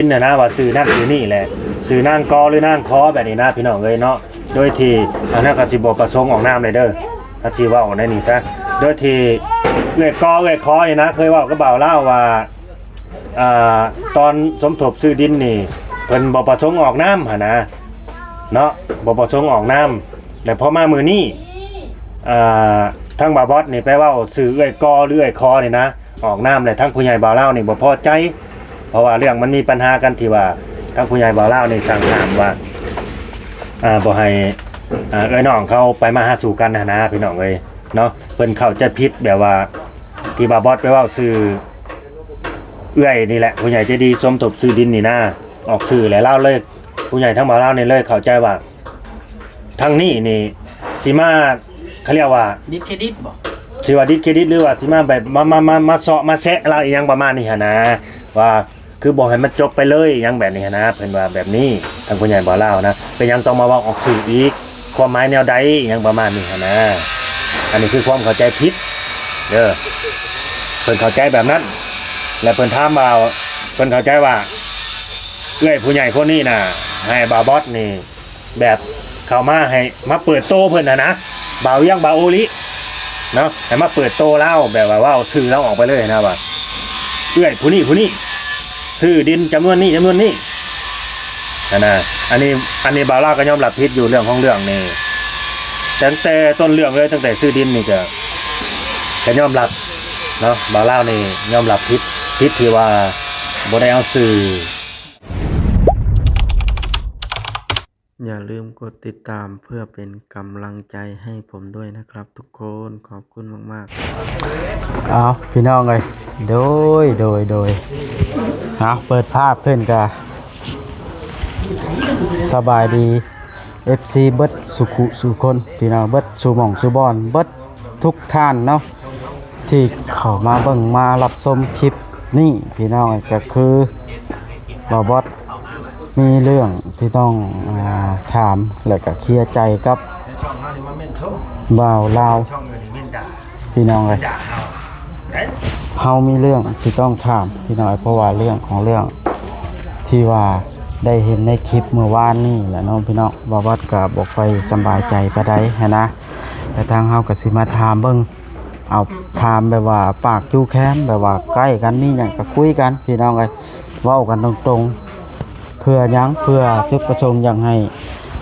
ນນະ ວ່າຊື່ນັ້ນຊື່ນີ້ແຫຼະ ຊື່ນາງກໍ ຫຼື ນາງຂໍ ແບບນີ້ນະ ພີ່ນ້ອງເອີຍເນາະ. ໂດຍທີ່ ອັນນັ້ນກໍຊິບໍ່ປະສົງອອກນາມເລີຍເດີ ກໍຊິເວົ້າໃນນີ້ຊະ ໂດຍທີ່ເອື້ອຍກໍ ເອື້ອຍຂໍນີ້ນະ ເຄີຍເວົ້າກັບບ່າວລາວວ່າ ອ່າ ຕອນສົມທົບຊື້ດິນນີ້ ເພິ່ນບໍ່ປະສົງອອກນາມຫັ້ນນະເນາະ ບໍ່ປະສົງອອກນາມ. ແລ້ວພໍມາມື້ນີ້ ອ່າ ທາງບ່າວບອດນີ້ໄປເວົ້າຊື່ເອື້ອຍກໍ ຫຼື ເອື້ອຍຂໍນີ້ນະ ອອກນາມ ແລ້ວທາງຜູ້ໃຫຍ່ບ່າວລາວນີ້ບໍ່ພໍໃຈ ເພາະວ່າເລື່ອງມັນມີບັນຫາກັນທີ່ວ່າ ທາງຜູ້ໃຫຍ່ບ່າວລາວນີ້ສັ່ງຫ້າມວ່າ ອ່າ ບໍ່ໃຫ້ ອ່າ ເອື້ອຍນ້ອງເຂົາໄປມາຫາສູ່ກັນຫັ້ນນະ ພີ່ນ້ອງເອີຍເນາະ. ເພິ່ນເຂົ້າໃຈຜິດ ແບບວ່າທີ່ບ່າວບອດໄປເວົ້າຊື່ເອື້ອຍນີ້ແຫຼະ ຜູ້ໃຫຍ່ໃຈດີສົມທົບຊື້ດິນນີ້ນະ ອອກຊື່ ແລ້ວລາວເລີຍ ຜູ້ໃຫຍ່ທາງບ່າວລາວນີ້ເລີຍເຂົ້າໃຈວ່າ ທາງນີ້ນີ້ຊິມາ ເຂົາຮຽກວ່າດິດເຄຣດິດບໍ? ຊິວ່າດິດເຄຣດິດ ຫຼືວ່າຊິມາແບບມາ ມາ ມາ ມາເຊາະມາແຊະລາວອີ່ຫຍັງປະມານນີ້ຫັ້ນນະ ວ່າຄືບໍ່ໃຫ້ມັນຈົບໄປເລີຍອີ່ຫຍັງແບບນີ້ຫັ້ນນະ ເພິ່ນວ່າແບບນີ້ ທາງຜູ້ໃຫຍ່ບ່າວລາວນະ ເປັນຫຍັງຕ້ອງມາເວົ້າອອກສື່ອີກ ຄວາມໝາຍແນວໃດອີ່ຫຍັງປະມານນີ້ຫັ້ນນະ. ອັນນີ້ຄືຄວາມເຂົ້າໃຈຜິດເດີ ເພິ່ນເຂົ້າໃຈແບບນັ້ນ ແລະເພິ່ນຖາມວ່າ ເພິ່ນເຂົ້າໃຈວ່າ ເອື້ອຍຜູ້ໃຫຍ່ຄົນນີ້ນະ ໃຫ້ບ່າວບອດນີ້ ແບບເຂົ້າມາໃຫ້ມາເປີດໂຕເພິ່ນຫັ້ນນະ ບ່າວວຽງ ບ່າວໂອລິເນາະ ໃຫ້ມາເປີດໂຕລາວ ແບບວ່າເວົ້າຊື່ລາວອອກໄປເລີຍນະວ່າ ເອື້ອຍຜູ້ນີ້ຜູ້ນີ້ ຊື້ດິນຈຳນວນນີ້ຈຳນວນນີ້ຫັ້ນນະ. ອັນນີ້ ອັນນີ້ບ່າວລາວກໍຍອມຮັບຜິດຢູ່ເລື່ອງຂອງເລື່ອງນີ້ ຕັ້ງແຕ່ຕົ້ນເລື່ອງເລີຍ ຕັ້ງແຕ່ຊື້ດິນນີ້ກໍ ກໍຍອມຮັບເນາະ ບ່າວລາວນີ້ຍອມຮັບຜິດ ຜິດທີ່ວ່າບໍ່ໄດ້ເອົາຊື່ อย่าลืมกดติดตามเพื่อเป็นกำลังใจให้ผมด้วยนะครับทุกคน ขอบคุณมากๆ ເອົາ ພີ່ນ້ອງເອີຍ ໂດຍ ໂດຍ ໂດຍ ເອົາ ເປີດພາບຂຶ້ນກະ ສະບາຍດີ ເອັຟຊີ ເບິດສູ່ຄູ່ສູ່ຄົນ ພີ່ນ້ອງ ເບິດສູ່ໝ່ອງສູ່ບ່ອນ ເບິດທຸກທ່ານເນາະ ທີ່ເຂົ້າມາເບິ່ງມາຮັບຊົມຄລິບນີ້ ພີ່ນ້ອງ ກໍຄືບ່າວບອດມີເລື່ອງທີ່ຕ້ອງ ອ່າ ຖາມ ແລະກໍເຄລຍໃຈກັບບ່າວລາວ ພີ່ນ້ອງເອີຍ ເຮົາມີເລື່ອງທີ່ຕ້ອງຖາມ ພີ່ນ້ອງເອີຍ ເພາະວ່າເລື່ອງຂອງເລື່ອງທີ່ວ່າໄດ້ເຫັນໃນຄລິບມື້ວານນີ້ແຫຼະເນາະ ພີ່ນ້ອງ ບ່າວບອດກໍບໍ່ຄ່ອຍສະບາຍໃຈປານໃດຫັ້ນນະ ແຕ່ທາງເຮົາກໍຊິມາຖາມເບິ່ງ ເອົາ ຖາມແບບວ່າປາກຢູ່ແຄມ ແບບວ່າໃກ້ກັນ ມີຫຍັງກໍຄຸຍກັນ ພີ່ນ້ອງເອີຍ ເວົ້າກັນຕົງໆ ເພື່ອຫຍັງ? ເພື່ອຈຸດປະສົງຢາກໃຫ້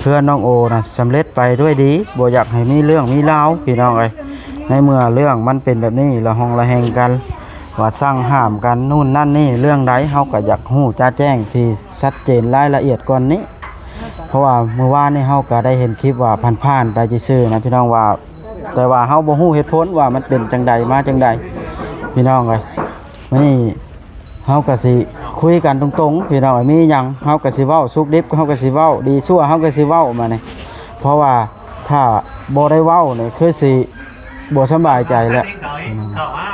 ເຮືອນນ້ອງໂອນະສຳເລັດໄປດ້ວຍດີ ບໍ່ຢາກໃຫ້ມີເລື່ອງມີລາວ ພີ່ນ້ອງເອີຍ ໃນເມື່ອເລື່ອງມັນເປັນແບບນີ້ ລະຫົງລະແຫງກັນ ວ່າສັ່ງຫ້າມກັນ ໂນ່ນນັ້ນນີ້ ເລື່ອງໃດ ເຮົາກໍຢາກຮູ້ຈະແຈ້ງທີ່ຊັດເຈນລາຍລະອຽດກ່ອນນີ້ ເພາະວ່າມື້ວານນີ້ເຮົາກໍໄດ້ເຫັນຄລິບວ່າຜ່ານໆໄປຊື່ໆນະ ພີ່ນ້ອງວ່າ ແຕ່ວ່າເຮົາບໍ່ຮູ້ເຫດຜົນວ່າມັນເປັນຈັ່ງໃດມາຈັ່ງໃດ ພີ່ນ້ອງເອີຍ ມື້ນີ້ເຮົາກໍຊິຄຸຍກັນຕົງໆ ພີ່ນ້ອງເອີຍ ມີຫຍັງເຮົາກໍຊິເວົ້າ ສຸກດິບເຮົາກໍຊິເວົ້າ ດີຊົ່ວເຮົາກໍຊິເວົ້າ ມານີ້ ເພາະວ່າຖ້າບໍ່ໄດ້ເວົ້ານີ້ຄືຊິບໍ່ສະບາຍໃຈແຫຼະ ເຂົ້າມາ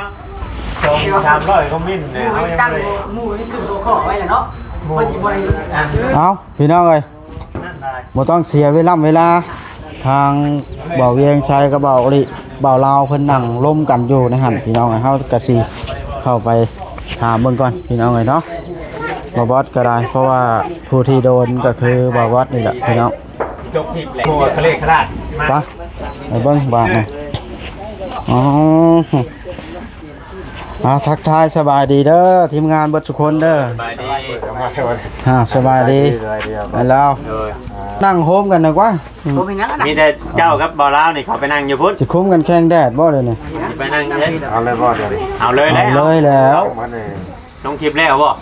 ສອງສາມຮ້ອຍຄອມເມັນເລີຍ ເຮົາຍັງບໍ່ໄດ້ ໝູ່ນີ້ຄືຫົວຂໍ້ໄວ້ແລ້ວເນາະ ເພິ່ນຊິບໍ່ໄດ້ ເອົາ ພີ່ນ້ອງເອີຍ ບໍ່ຕ້ອງເສຍເວລາເວລາ ທາງບ່າວວຽງໄຊກັບບ່າວໂອລິ ບ່າວລາວເພິ່ນນັ່ງລົມກັນຢູ່ໃນຫັ້ນ ພີ່ນ້ອງເອີຍ ເຮົາກະຊິເຂົ້າໄປຖາມເບິ່ງກ່ອນ ພີ່ນ້ອງເອີຍເນາະ ບ່າວບອດກໍໄດ້ ເພາະວ່າຜູ້ທີ່ໂດນກໍຄືບ່າວບອດນີ້ແຫຼະ ພີ່ນ້ອງ ຈົບຄລິບແລ້ວ ໂອ້ຍ ຄະເລຂະລາດ ໄປ ໄປເບິ່ງບາດນີ້ ອໍ ອ່າ ທັກທາຍສະບາຍດີເດີ ທີມງານເບິດທຸກຄົນເດີ ສະບາຍດີ ອ່າ ສະບາຍດີ ສະບາຍດີ ແລ້ວ ໂດຍ ນັ່ງໂຮມກັນດີກວ່າ ອືມ ໂຮມເຮັດຫຍັງກັນນະ ມີແຕ່ເຈົ້າກັບບ່າວລາວນີ້ເຂົ້າໄປນັ່ງຢູ່ພຸ້ນ ຊິຄຸມກັນແຂ່ງແດດບໍ່ດຽວນີ້ ຊິໄປນັ່ງເດ້ ເອົາເລີຍບໍ່ດຽວນີ້ ເອົາເລີຍແລ້ວ ເອົາເລີຍແລ້ວ ລົງຄລິບແລ້ວບໍ່?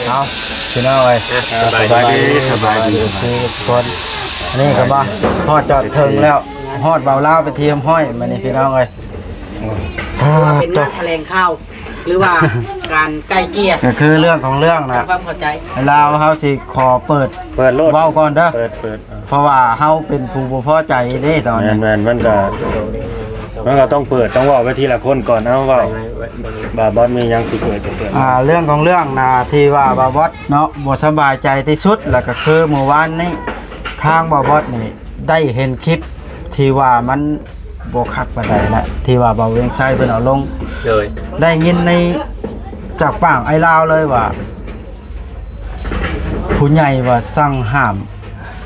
ເອົາ ພີ່ນ້ອງເອີຍ ອ່າ ສະບາຍດີ ສະບາຍດີ ສະບາຍດີທຸກຄົນ ອັນນີ້ກໍມາຮອດຈອດເຖິງແລ້ວ ຮອດບ່າວລາວເປັນທີ່ຮຽບຮ້ອຍ ມື້ນີ້ພີ່ນ້ອງເອີຍ ອ່າ ເປັນງານຖະແຫຼງຂ່າວ ຫຼືວ່າການໄກ່ເກ່ຍ ກໍຄືເລື່ອງຂອງເລື່ອງນະ ຄວາມເຂົ້າໃຈ ລາວເຮົາຊິຂໍເປີດ ເປີດໂລດ ເວົ້າກ່ອນເດີ ເປີດ ເປີດ ເພາະວ່າເຮົາເປັນຜູ້ບໍ່ພໍໃຈເດ້ຕອນນີ້ ແມ່ນໆ ມັນກໍ ມັນກໍຕ້ອງເປີດ ຕ້ອງເວົ້າໄປທີລະຄົນກ່ອນ ເອົາ ເວົ້າ ບ່າວບອດມີຫຍັງຊິເປີດກໍເປີດ ອ່າ ເລື່ອງຂອງເລື່ອງນະ ທີ່ວ່າບ່າວບອດເນາະ ບໍ່ສະບາຍໃຈທີ່ສຸດ ແລ້ວກໍຄືມື້ວານນີ້ ທາງບ່າວບອດນີ້ໄດ້ເຫັນຄລິບທີ່ວ່າມັນບໍ່ຄັກປານໃດນະ ທີ່ວ່າບ່າວວຽງໄຊເພິ່ນເອົາລົງ ໂດຍ ໄດ້ຍິນໃນ ຈາກປາກອ້າຍລາວເລີຍວ່າ ຜູ້ໃຫຍ່ວ່າສັ່ງຫ້າມ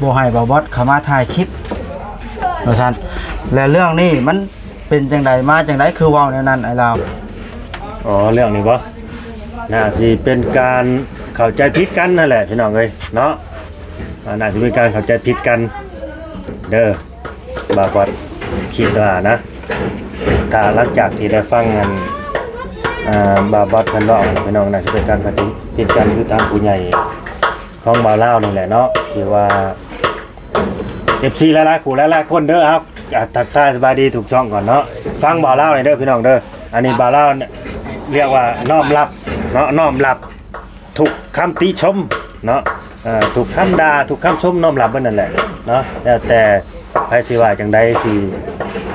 ບໍ່ໃຫ້ບ່າວບອດເຂົ້າມາຖ່າຍຄລິບວ່າຊັ້ນ. ແລະເລື່ອງນີ້ມັນເປັນຈັ່ງໃດມາຈັ່ງໃດ ຄືເວົ້າແນວນັ້ນອ້າຍລາວ? ອໍ ເລື່ອງນີ້ບໍ? ໜ້າຊິເປັນການເຂົ້າໃຈຜິດກັນຫັ້ນແຫຼະພີ່ນ້ອງເອີຍເນາະ. ອາ ໜ້າຊິເປັນການເຂົ້າໃຈຜິດກັນເດີ. ບ່າວບອດຄິດວ່ານະ ຖ້າຫຼັງຈາກທີ່ໄດ້ຟັງອັນ ອ່າ ບ່າວບອດເພິ່ນເວົ້າ ພີ່ນ້ອງ ໜ້າຊິເປັນການເຂົ້າໃຈຜິດກັນ ຄືທາງຜູ້ໃຫຍ່ຂອງບ່າວລາວນີ້ແຫຼະເນາະ ທີ່ວ່າ ເອັຟຊີ ຫຼາຍໆ ຜູ້ຫຼາຍໆ ຄົນເດີ. ເອົາ ກະທັກທາຍສະບາຍດີທຸກຊ່ອງກ່ອນເນາະ. ຟັງບ່າວລາວນີ້ເດີພີ່ນ້ອງເດີ. ອັນນີ້ບ່າວລາວຮຽກວ່ານ້ອມຮັບເນາະ ນ້ອມຮັບ ທຸກຄຳຕິຊົມເນາະ ເອີ ທຸກຄຳດ່າ ທຸກຄຳຊົມ ນ້ອມຮັບເບິດນັ້ນແຫຼະເນາະ. ແລ້ວແຕ່ໃຜຊິວ່າຈັ່ງໃດ ຊິ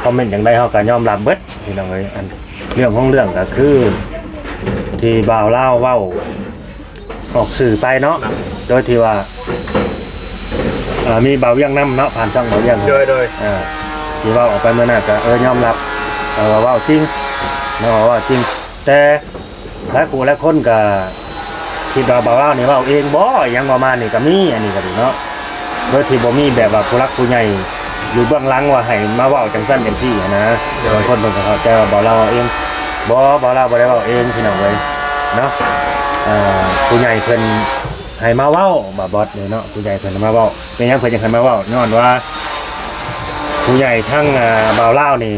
ຄອມເມັນຈັ່ງໃດ ເຮົາກໍຍອມຮັບເບິດພີ່ນ້ອງເອີຍ. ອັນເລື່ອງຂອງເລື່ອງກໍຄື ທີ່ບ່າວລາວເວົ້າອອກສື່ໄປເນາະ ໂດຍທີ່ວ່າ ເອີ ມີບ່າວວຽງນຳເນາະ ຜ່ານຊ່ອງບ່າວວຽງ ໂດຍ ໂດຍ ເອີ ທີ່ເວົ້າອອກໄປມື້ນັ້ນກໍ ເອີ ຍອມຮັບ ເອີ ວ່າເວົ້າຈິງເນາະ ເວົ້າຈິງ. ແຕ່ ຫຼາຍຜູ້ຫຼາຍຄົນກໍຄິດວ່າບ່າວລາວນີ້ເວົ້າເອງບໍ ອີ່ຫຍັງປະມານນີ້ກໍມີ ອັນນີ້ກໍດີເນາະ ໂດຍທີ່ບໍ່ມີແບບວ່າຜູ້ຫຼັກຜູ້ໃຫຍ່ຢູ່ເບື້ອງຫຼັງວ່າໃຫ້ມາເວົ້າຈັ່ງຊັ້ນຈັ່ງຊີ້ຫັ້ນນະ. ໂດຍ ບາງຄົນເພິ່ນກໍເຂົ້າໃຈວ່າບ່າວລາວເວົ້າເອງ. ບໍ່ ບ່າວລາວບໍ່ໄດ້ເວົ້າເອງພີ່ນ້ອງເອີຍເນາະ. ເອີ ຜູ້ໃຫຍ່ເພິ່ນໃຫ້ມາເວົ້າ ບ່າວບອດນີ້ເນາະ ຜູ້ໃຫຍ່ເພິ່ນໃຫ້ມາເວົ້າ. ເປັນຫຍັງເພິ່ນຈັ່ງໃຫ້ມາເວົ້າ? ຍ້ອນວ່າຜູ້ໃຫຍ່ທາງ ອ່າ ບ່າວລາວນີ້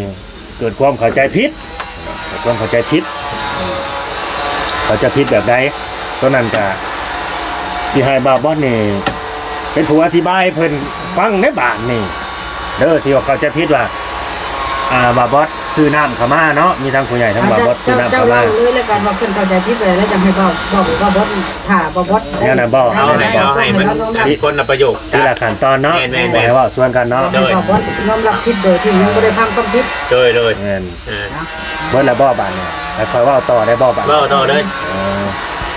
ເກີດຄວາມເຂົ້າໃຈຜິດ ເກີດຄວາມເຂົ້າໃຈຜິດ ເຂົ້າໃຈຜິດແບບໃດ? ໂຕນັ້ນກະຊິໃຫ້ບ່າວບອດນີ້ເປັນຜູ້ອະທິບາຍໃຫ້ເພິ່ນຟັງໃນບາດນີ້ເດີ ທີ່ວ່າເຂົ້າໃຈຜິດວ່າ ອ່າ ບ່າວບອດຊື້ນ້ຳເຂົ້າມາເນາະ ມີທັງຜູ້ໃຫຍ່ທັງບ່າວບອດຊື້ນ້ຳເຂົ້າມາ. ເຈົ້າເລົ່າເລີຍແລ້ວກັນວ່າເພິ່ນເຂົ້າໃຈຜິດແບບໃດ ຈັ່ງໃຫ້ບ່າວ ບ່າວ ບ່າວບອດ ຖ້າບໍ່ ເອົາ ເອົາ ເອົາໃຫ້ມັນ ອັນ ຄົນລະປະໂຫຍກ ທີລະຂັ້ນຕອນເນາະ ແມ່ນໆໆ ບໍ່ໃຫ້ເວົ້າສວນກັນເນາະ ໂດຍ ເວົ້າບໍ່ຍອມຮັບຜິດໂດຍທີ່ຍັງບໍ່ໄດ້ຟັງຄວາມຜິດ ໂດຍ ໂດຍ ແມ່ນ ເອີ ເບິດລະບໍ່ບາດນີ້ ໃຫ້ຂ້ອຍເວົ້າຕໍ່ໄດ້ບໍ່ບາດນີ້ ເວົ້າຕໍ່ເລີຍ ເອີ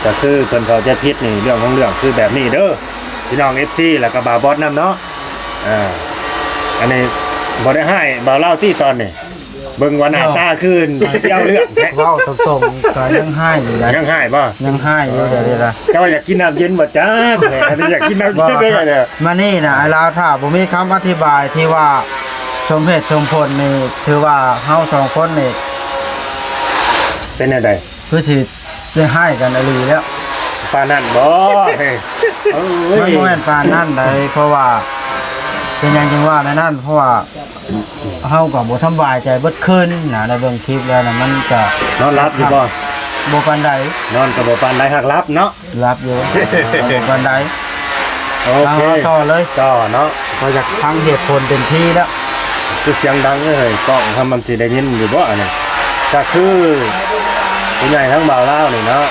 ກໍຄືເພິ່ນເຂົ້າໃຈຜິດນີ້ ເລື່ອງຂອງເລື່ອງຄືແບບນີ້ເດີ ພີ່ນ້ອງເອັຟຊີ ແລ້ວກໍບ່າວບອດນຳເນາະ ເອີ ອັນນີ້ບໍ່ໄດ້ຮ້າຍບ່າວລາວຕິຕອນນີ້ ເບິ່ງວ່າໜ້າຕາຄືຊິເອົາເລື່ອງແທ້ ເວົ້າຕົງໆ ກໍຍັງຮ້າຍຢູ່ໃດ໋ ຍັງຮ້າຍບໍ່? ຍັງຮ້າຍຢູ່ ເອີ ດຽວນີ້ລະ ເຈົ້າວ່າຢາກກິນນ້ຳເຢັນບໍ່ຈັກ ແທ້ ອັນນີ້ຢາກກິນນ້ຳເຢັນເດ້ ມານີ້ນະ ອ້າຍລາວ ຖ້າບໍ່ມີຄຳອະທິບາຍທີ່ວ່າສົມເຫດສົມຜົນນີ້ ຖືວ່າເຮົາສອງຄົນນີ້ ເປັນແນວໃດ? ຄືຊິ ໄດ້ຮ້າຍກັນອີ່ຫຼີແລ້ວ ປານນັ້ນບໍ່? ເອີຍ ມັນບໍ່ແມ່ນປານນັ້ນໃດ ເພາະວ່າ ເປັນຫຍັງຈຶ່ງວ່າແນວນັ້ນ? ເພາະວ່າເຮົາກໍບໍ່ສະບາຍໃຈເບິດຄືນນະ ໄດ້ເບິ່ງຄລິບແລ້ວນະ ມັນກໍ ນອນຫຼັບຢູ່ບໍ່? ບໍ່ປານໃດ ນອນກໍບໍ່ປານໃດ ຫາກຫຼັບເນາະ ຫຼັບຢູ່ ບໍ່ປານໃດ. ໂອເຄ ເອົາຕໍ່ເລີຍ ຕໍ່ເນາະ ຂ້ອຍຢາກຟັງເຫດຜົນເຕັມທີ່ແລ້ວ. ຄືສຽງດັງເອີຍ ກ້ອງເຮົາມັນຊິໄດ້ຍິນຢູ່ບໍ່ອັນນີ້? ກໍຄືຜູ້ໃຫຍ່ທາງບ່າວລາວນີ້ເນາະ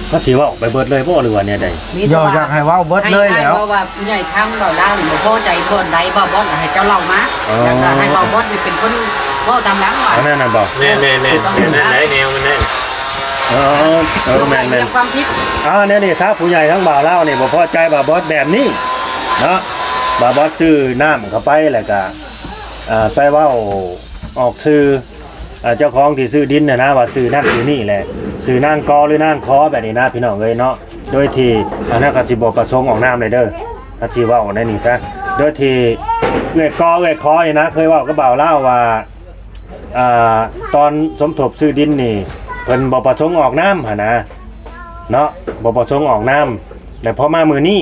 ເຂົາຊິເວົ້າໄປເບິດເລີຍບໍ່ ຫຼືວ່າແນວໃດ? ມີແຕ່ວ່າ ຢາກໃຫ້ເວົ້າເບິດເລີຍແລ້ວ ໃຫ້ອ້າຍເວົ້າວ່າຜູ້ໃຫຍ່ທາງບ່າວລາວນີ້ບໍ່ພໍໃຈບ່ອນໃດ ບ່າວບອດໃຫ້ເຈົ້າເລົ່າມາ ອໍ ແລ້ວກໍໃຫ້ບ່າວບອດນີ້ເປັນຄົນເວົ້າຕາມຫຼັງວ່າ ອັນນັ້ນນະບໍ່? ແມ່ນໆໆ ແມ່ນນັ້ນແຫຼະ ແນວມັນແຫຼະ. ເອີ ເອີ ແມ່ນໆ ຄວາມຜິດ ອ່າ ແນວນີ້ຊະ ຜູ້ໃຫຍ່ທາງບ່າວລາວນີ້ບໍ່ພໍໃຈບ່າວບອດແບບນີ້ເນາະ ບ່າວບອດຊື້ນ້ຳເຂົ້າໄປ ແລ້ວກະ ອ່າ ໄປເວົ້າອອກສື່ ອ່າ ເຈົ້າຂອງທີ່ຊື້ດິນຫັ້ນນະ ວ່າຊື່ນັ້ນຊື່ນີ້ແຫຼະ ຊື່ນາງ ກ ຫຼືນາງ ຂ ແບບນີ້ນະ ພີ່ນ້ອງເອີຍເນາະ ໂດຍທີ່ ອັນນັ້ນກໍຊິບໍ່ປະສົງອອກນາມເລີຍເດີ ກໍຊິເວົ້າໃນນີ້ຊະ ໂດຍທີ່ເອື້ອຍ ກ ເອື້ອຍ ຂ ນີ້ນະ ເຄີຍເວົ້າກັບບ່າວລາວວ່າ ອ່າ ຕອນສົມທົບຊື້ດິນນີ້ ເພິ່ນບໍ່ປະສົງອອກນາມຫັ້ນນະເນາະ ບໍ່ປະສົງອອກນາມ ແລະ ພໍມາມື້ນີ້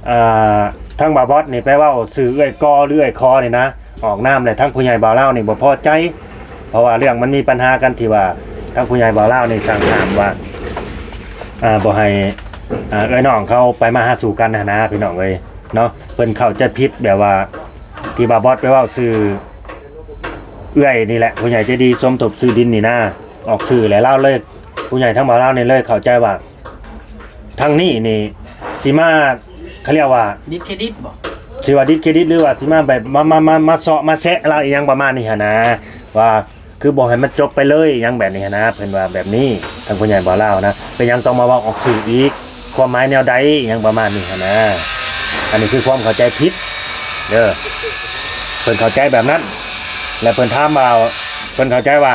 ອ່າ ທາງບ່າວບອດນີ້ໄປເວົ້າຊື່ເອື້ອຍ ກ ຫຼືເອື້ອຍ ຂ ນີ້ນະ ອອກນາມ ແລະ ທາງຜູ້ໃຫຍ່ບ່າວລາວນີ້ບໍ່ພໍໃຈ ເພາະວ່າເລື່ອງມັນມີບັນຫາກັນທີ່ວ່າ ທາງຜູ້ໃຫຍ່ບ່າວລາວນີ້ສັ່ງຫ້າມວ່າ ອ່າ ບໍ່ໃຫ້ ອ່າ ເອື້ອຍນ້ອງເຂົາໄປມາຫາສູ່ກັນຫັ້ນນະ ພີ່ນ້ອງເອີຍເນາະ ເພິ່ນເຂົ້າໃຈຜິດແບບວ່າ ທີ່ບ່າວບອດໄປເວົ້າຊື່ ເອື້ອຍນີ້ແຫຼະ ຜູ້ໃຫຍ່ໃຈດີສົມທົບຊື້ດິນນີ້ນະ ອອກຊື່ ແລະ ລາວເລີຍ ຜູ້ໃຫຍ່ທາງບ່າວລາວນີ້ເລີຍເຂົ້າໃຈວ່າ ທາງນີ້ນີ້ຊິມາ ເຂົາຮຽກວ່າດິດເຄຣດິດບໍ? ຊິວ່າດິດເຄຣດິດ ຫຼືວ່າຊິມາແບບ ມາ ມາ ມາ ມາເຊາະມາແຊະລາວອີ່ຫຍັງປະມານນີ້ຫັ້ນນະ ວ່າຄືບໍ່ໃຫ້ມັນຈົບໄປເລີຍ ອີ່ຫຍັງແບບນີ້ຫັ້ນນະ ເພິ່ນວ່າແບບນີ້ ທາງຜູ້ໃຫຍ່ບ່າວລາວນະ ເປັນຫຍັງຕ້ອງມາເວົ້າອອກສື່ອີກ ຄວາມໝາຍແນວໃດ ອີ່ຫຍັງປະມານນີ້ຫັ້ນນະ ອັນນີ້ຄືຄວາມເຂົ້າໃຈຜິດເດີ ເພິ່ນເຂົ້າໃຈແບບນັ້ນ ແລະ ເພິ່ນຖາມວ່າ ເພິ່ນເຂົ້າໃຈວ່າ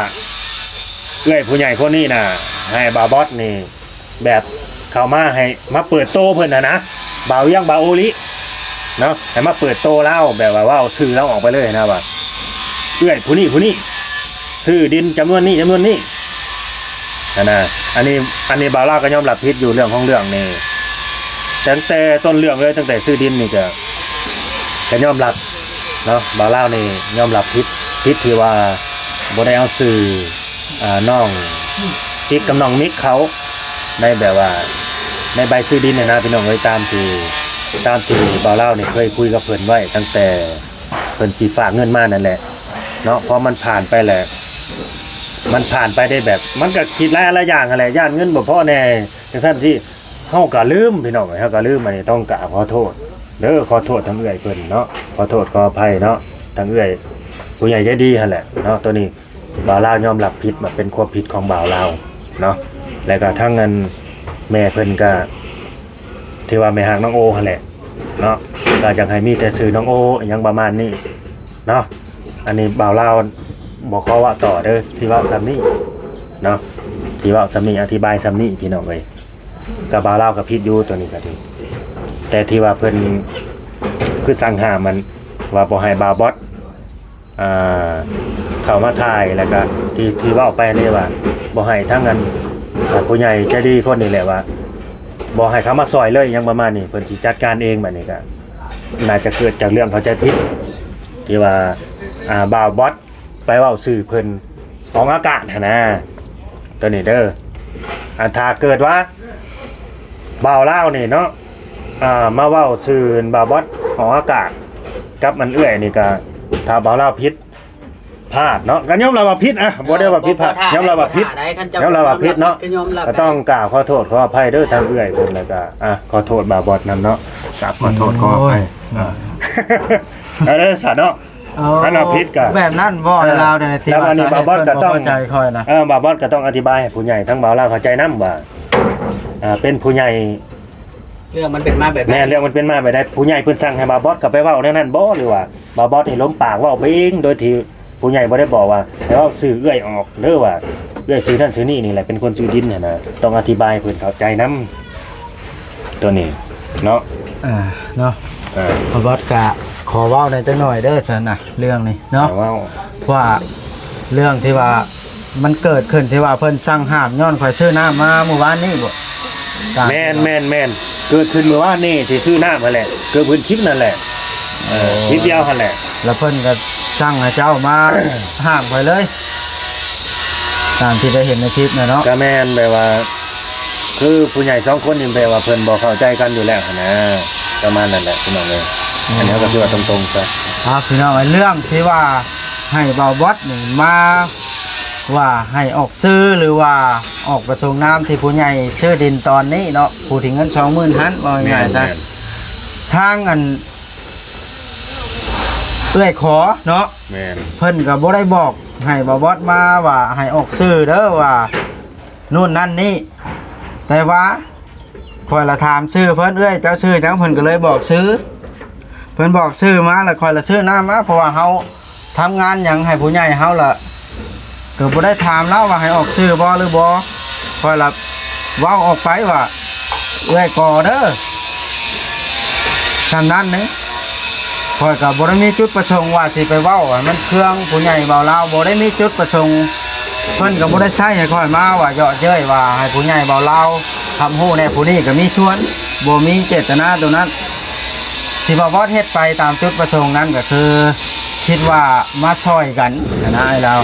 ເອື້ອຍຜູ້ໃຫຍ່ຄົນນີ້ນະ ໃຫ້ບ່າວບອດນີ້ ແບບເຂົ້າມາໃຫ້ມາເປີດໂຕເພິ່ນຫັ້ນນະ ບ່າວວຽງ ບ່າວໂອລິເນາະ ໃຫ້ມາເປີດໂຕລາວ ແບບວ່າເວົ້າຊື່ລາວອອກໄປເລີຍນະ ວ່າເອື້ອຍຜູ້ນີ້ຜູ້ນີ້ ຊື້ດິນຈຳນວນນີ້ຈຳນວນນີ້ຫັ້ນນະ. ອັນນີ້ ອັນນີ້ບ່າວລາວກໍຍອມຮັບຜິດຢູ່ເລື່ອງຂອງເລື່ອງນີ້ ຕັ້ງແຕ່ຕົ້ນເລື່ອງເລີຍ ຕັ້ງແຕ່ຊື້ດິນນີ້ກໍ ກໍຍອມຮັບເນາະ ບ່າວລາວນີ້ຍອມຮັບຜິດ ຜິດທີ່ວ່າບໍ່ໄດ້ເອົາຊື່ ອ່າ ນ້ອງ ອືມ ຕິກກັບນ້ອງມິກເຂົາ ໃນແບບວ່າໃນໃບຊື້ດິນຫັ້ນນະ ພີ່ນ້ອງເອີຍ ຕາມທີ່ ຕາມທີ່ບ່າວລາວນີ້ເຄີຍຄຸຍກັບເພິ່ນໄວ້ ຕັ້ງແຕ່ເພິ່ນຊິຝາກເງິນມານັ້ນແຫຼະເນາະ. ພໍມັນຜ່ານໄປແລ້ວ ມັນຜ່ານໄປໄດ້ແບບ ມັນກໍຄິດຫຼາຍ ຫຼາຍຢ່າງຫັ້ນແຫຼະ ຢ້ານເງິນບໍ່ພໍແດ່ ຈັ່ງຊັ້ນຊີ້ ເຮົາກໍລືມ ພີ່ນ້ອງເອີຍ ເຮົາກໍລືມ. ອັນນີ້ຕ້ອງກາບຂໍໂທດເດີ ຂໍໂທດທາງເອື້ອຍເພິ່ນເນາະ ຂໍໂທດຂໍອະໄພເນາະ ທາງເອື້ອຍຜູ້ໃຫຍ່ໃຈດີຫັ້ນແຫຼະເນາະ. ໂຕນີ້ ບ່າວລາວຍອມຮັບຜິດວ່າເປັນຄວາມຜິດຂອງບ່າວລາວເນາະ ແລ້ວກໍທັງອັນແມ່ເພິ່ນກໍຖືວ່າແມ່ຮັກນ້ອງໂອຫັ້ນແຫຼະເນາະ ກໍຢາກໃຫ້ມີແຕ່ຊື່ນ້ອງໂອ ອີ່ຫຍັງປະມານນີ້ເນາະ. ອັນນີ້ບ່າວລາວບໍ່ຂໍເວົ້າຕໍ່ເດີ ຊິເວົ້າສ່ຳນີ້ເນາະ ຊິເວົ້າສ່ຳນີ້ ອະທິບາຍສ່ຳນີ້ ພີ່ນ້ອງເອີຍ. ກໍບ່າວລາວກໍຜິດຢູ່ ໂຕນີ້ກໍຖື ແຕ່ທີ່ວ່າເພິ່ນຄືສັ່ງຫ້າມມັນ ວ່າບໍ່ໃຫ້ບ່າວບອດ ອ່າ ເຂົ້າມາຖ່າຍ ແລ້ວກໍທີ່ ທີ່ເວົ້າໄປນີ້ວ່າບໍ່ໃຫ້ທາງອັນ ອ່າ ຜູ້ໃຫຍ່ໃຈດີຄົນນີ້ແຫຼະວ່າບໍ່ໃຫ້ເຂົ້າມາຊ່ອຍເລີຍ ຫຍັງປະມານນີ້ ເພິ່ນຊິຈັດການເອງ. ບັດນີ້ກໍໜ້າຈະເກີດຈາກເລື່ອງເຂົ້າໃຈຜິດ ທີ່ວ່າ ອ່າ ບ່າວບອດໄປເວົ້າຊື່ເພິ່ນອອກອາກາດຫັ້ນນາ ໂຕນີ້ເດີ. ອັນຖ້າເກີດວ່າບ່າວລາວນີ້ເນາະ ອ່າ ມາເວົ້າຊື່ບ່າວບອດອອກອາກາດກັບອັນເອື້ອຍນີ້ ກໍຖ້າບ່າວລາວຜິດພາດເນາະ ກໍຍອມຮັບວ່າຜິດ ອ່ະ ບໍ່ໄດ້ວ່າຜິດພາດ ບໍ່ ບໍ່ຖ້າ ຍອມຮັບວ່າຜິດ ບໍ່ຖ້າໄດ້ ຄັນເຈົ້າ ຍອມຮັບວ່າຜິດເນາະ ຍອມຮັບ ກໍຕ້ອງກາບຂໍໂທດຂໍອະໄພເດີທາງເອື້ອຍເພິ່ນ ແລ້ວກໍ ອ່ະ ຂໍໂທດບ່າວບອດນຳເນາະ ກາບຂໍໂທດຂໍອະໄພ ໂອ້ຍ ອ່າ ເອົາເດີ ສາເນາະ ໂອ້ ຄັນວ່າຜິດກໍ ແບບນັ້ນບໍ່ ເອີ ລາວນັ້ນ ທີ່ ແລ້ວ ວ່າ ອັນນີ້ ສາເຫດ ບ່າວບອດກໍຕ້ອງ ເພິ່ນບໍ່ເຂົ້າໃຈຂ້ອຍນະ ເອີ ບ່າວບອດກໍຕ້ອງອະທິບາຍໃຫ້ຜູ້ໃຫຍ່ ທັງບ່າວລາວເຂົ້າໃຈນຳວ່າ ອ່າ ເປັນຜູ້ໃຫຍ່ ເລື່ອງມັນເປັນມາແບບໃດ ແມ່ນ ເລື່ອງມັນເປັນມາແບບໃດ ຜູ້ໃຫຍ່ເພິ່ນສັ່ງໃຫ້ບ່າວບອດກໍໄປເວົ້າແນວນັ້ນບໍ່ ຫຼືວ່າບ່າວບອດນີ້ຫຼົມປາກເວົ້າໄປເອງ ໂດຍທີ່ຜູ້ໃຫຍ່ບໍ່ໄດ້ບອກວ່າໃຫ້ເວົ້າຊື່ເອື້ອຍອອກເດີ ວ່າເອື້ອຍຊື່ນັ້ນຊື່ນີ້ ນີ້ແຫຼະເປັນຄົນຊື້ດິນຫັ້ນນະ ຕ້ອງອະທິບາຍໃຫ້ເພິ່ນເຂົ້າໃຈນຳ ໂຕນີ້ເນາະ ອ່າ ເນາະ ອ່າ ບ່າວບອດກະຂໍເວົ້າແດ່ຈັກໜ່ອຍເດີຊັ້ນນະ ເລື່ອງນີ້ເນາະ ເວົ້າ ວ່າເລື່ອງທີ່ວ່າມັນເກີດຂຶ້ນທີ່ວ່າເພິ່ນສັ່ງຫ້າມ ຍ້ອນຂ້ອຍຊື້ນ້ຳມາມື້ວານນີ້ບໍ? ແມ່ນໆໆ ເກີດຂຶ້ນມື້ວານນີ້ ທີ່ຊື້ນ້ຳຫັ້ນແຫຼະ ເກີດຂຶ້ນຄລິບນັ້ນແຫຼະ ເອີ ຄລິບດຽວຫັ້ນແຫຼະ ແລ້ວເພິ່ນກໍສັ່ງໃຫ້ເຈົ້າມາຫ້າມຂ້ອຍເລີຍ ຕາມທີ່ໄດ້ເຫັນໃນຄລິບນະເນາະ ກໍແມ່ນ ແບບວ່າ ຄືຜູ້ໃຫຍ່ສອງຄົນນີ້ແບບວ່າເພິ່ນບໍ່ເຂົ້າໃຈກັນຢູ່ແລ້ວຫັ້ນນະ ປະມານນັ້ນແຫຼະພີ່ນ້ອງເອີຍ ອັນນີ້ເຮົາກໍຄືວ່າຕົງໆຊະ ອ່າ ພີ່ນ້ອງເອີຍ ເລື່ອງທີ່ວ່າໃຫ້ບ່າວບອດນີ້ມາວ່າໃຫ້ອອກຊື່ ຫຼືວ່າອອກປະສົງນາມທີ່ຜູ້ໃຫຍ່ຊື້ດິນຕອນນີ້ເນາະ ຜູ້ທີ່ເງິນສອງໝື່ນຫັ້ນ ເວົ້າງ່າຍໆຊະ ແມ່ນໆ ທາງອັນເອື້ອຍຂໍເນາະ ແມ່ນ ເພິ່ນກໍບໍ່ໄດ້ບອກໃຫ້ບ່າວບອດມາວ່າໃຫ້ອອກຊື່ເດີ ວ່າ ໂນ່ນນັ້ນນີ້ ແຕ່ວ່າຂ້ອຍລະຖາມຊື່ເພິ່ນ ເອື້ອຍເຈົ້າຊື່ຫຍັງ ເພິ່ນກໍເລີຍບອກຊື່ ເພິ່ນບອກຊື່ມາລະຂ້ອຍລະຊື້ນ້ຳມາ ເພາະວ່າເຮົາທຳງານຫຍັງໃຫ້ຜູ້ໃຫຍ່ເຮົາລະ ກໍບໍ່ໄດ້ຖາມລາວວ່າໃຫ້ອອກຊື່ບໍ່ ຫຼືບໍ່ ຂ້ອຍລະເວົ້າອອກໄປວ່າ ເອື້ອຍກໍເດີ ສ່ຳນັ້ນເດ້ ຂ້ອຍກໍບໍ່ໄດ້ມີຈຸດປະສົງວ່າຊິໄປເວົ້າໃຫ້ມັນເຄືອງ ຜູ້ໃຫຍ່ເບົາລາວບໍ່ໄດ້ມີຈຸດປະສົງ ເພິ່ນກໍບໍ່ໄດ້ໃຊ້ໃຫ້ຂ້ອຍມາວ່າເຍາະເຍີ້ຍວ່າໃຫ້ຜູ້ໃຫຍ່ເບົາລາວຮັບຮູ້ແດ່ ຜູ້ນີ້ກໍມີສ່ວນ ບໍ່ມີເຈດຕະນາໂຕນັ້ນ ທີ່ວ່າບອດເຮັດໄປຕາມຈຸດປະສົງນັ້ນກໍຄືຄິດວ່າມາຊ່ອຍກັນຫັ້ນນະອ້າຍລາວ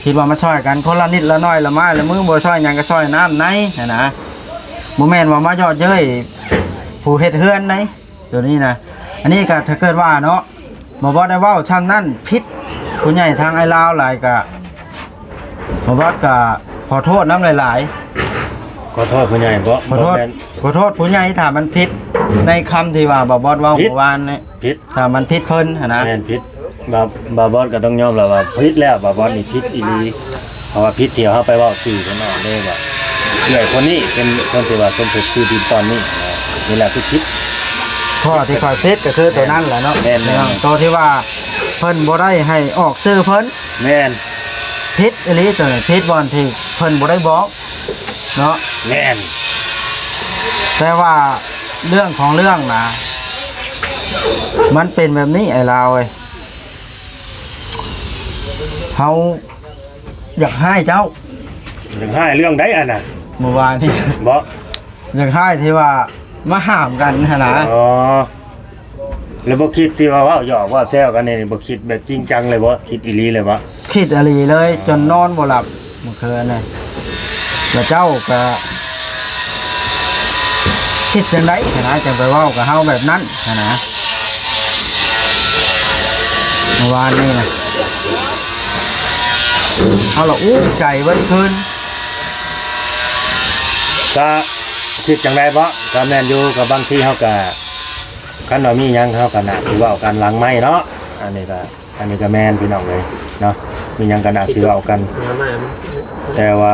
ຄິດວ່າມາຊ່ອຍກັນຄົນລະນິດລະໜ້ອຍ ລະໄມ້ລະມື ບໍ່ຊ່ອຍຫຍັງກໍຊ່ອຍນ້ຳໃນຫັ້ນນະ ບໍ່ແມ່ນວ່າມາເຍາະເຍີ້ຍຜູ້ເຮັດເຮືອນໃດ ໂຕນີ້ນະ ອັນນີ້ກໍຖ້າເກີດວ່າເນາະ ບໍ່ບອດໄດ້ເວົ້າຊ່ຳນັ້ນຜິດຜູ້ໃຫຍ່ທາງອ້າຍລາວຫຼາຍ ກໍບໍ່ບອດກໍຂໍໂທດນຳຫຼາຍໆ ຂໍໂທດຜູ້ໃຫຍ່ບໍ່ ຂໍໂທດ ບໍ່ແມ່ນ ຂໍໂທດຜູ້ໃຫຍ່ ຖ້າມັນຜິດໃນຄຳທີ່ວ່າບໍ່ບອດເວົ້າ ຜິດ ເມື່ອວານນີ້ ຜິດ ຖ້າມັນຜິດເພິ່ນຫັ້ນນະ ແມ່ນຜິດ ບ່າວ ບ່າວບອດກໍຕ້ອງຍອມຮັບວ່າຜິດແລ້ວ ບ່າວບອດນີ້ຜິດອີ່ຫຼີ ເພາະວ່າຜິດທີ່ເຮົາໄປເວົ້າຊື່ເພິ່ນອອກເດ້ວ່າ ເອື້ອຍຄົນນີ້ເປັນຄົນທີ່ວ່າສົມທົບຊື່ດິນຕອນນີ້ ນີ້ແຫຼະຄືຜິດ ຂໍ້ທີ່ຂ້ອຍຜິດກໍຄືໂຕນັ້ນແຫຼະເນາະ ແມ່ນໆ ໂຕທີ່ວ່າເພິ່ນບໍ່ໄດ້ໃຫ້ອອກຊື່ເພິ່ນ ແມ່ນ ຜິດອີ່ຫຼີໂຕນີ້ ຜິດບ່ອນທີ່ເພິ່ນບໍ່ໄດ້ບອກເນາະ ແມ່ນ ແຕ່ວ່າເລື່ອງຂອງເລື່ອງນະ ມັນເປັນແບບນີ້ ອ້າຍລາວເອີຍ, ເຮົາຢາກຮ້າຍເຈົ້າ. ຢາກຮ້າຍເລື່ອງໃດອັນນະ? ເມື່ອວານນີ້ ບໍ່? ຢາກຮ້າຍທີ່ວ່າມາຫ້າມກັນຫັ້ນນະ. ອໍ ແລ້ວບໍ່ຄິດທີ່ວ່າເວົ້າຫຍອກເວົ້າແຊວກັນນີ້ ບໍ່ຄິດແບບຈິງຈັງເລີຍບໍ່? ຄິດອີ່ຫຼີເລີຍບໍ່? ຄິດອີ່ຫຼີເລີຍ ອໍ ຈົນນອນບໍ່ຫຼັບເມື່ອຄືນນີ້ ແລ້ວເຈົ້າກະຄິດຈັ່ງໃດຫັ້ນນະ ຈັ່ງໄປເວົ້າກັບເຮົາແບບນັ້ນຫັ້ນນະ. ເມື່ອວານນີ້ນະ ເຮົາລະອຸກໃຈເບິດຄືນ. ກະຄິດຈັ່ງໃດເບາະ? ກະແມ່ນຢູ່ ກະບາງທີເຮົາກະ ຄັນວ່າມີຫຍັງເຮົາກະໜ້າຊິເວົ້າກັນຫຼັງໄມເນາະ. ອັນນີ້ກະ ອັນນີ້ກະແມ່ນພີ່ນ້ອງເອີຍເນາະ, ມີຫຍັງກະໜ້າຊິເວົ້າກັນ. ແຕ່ວ່າ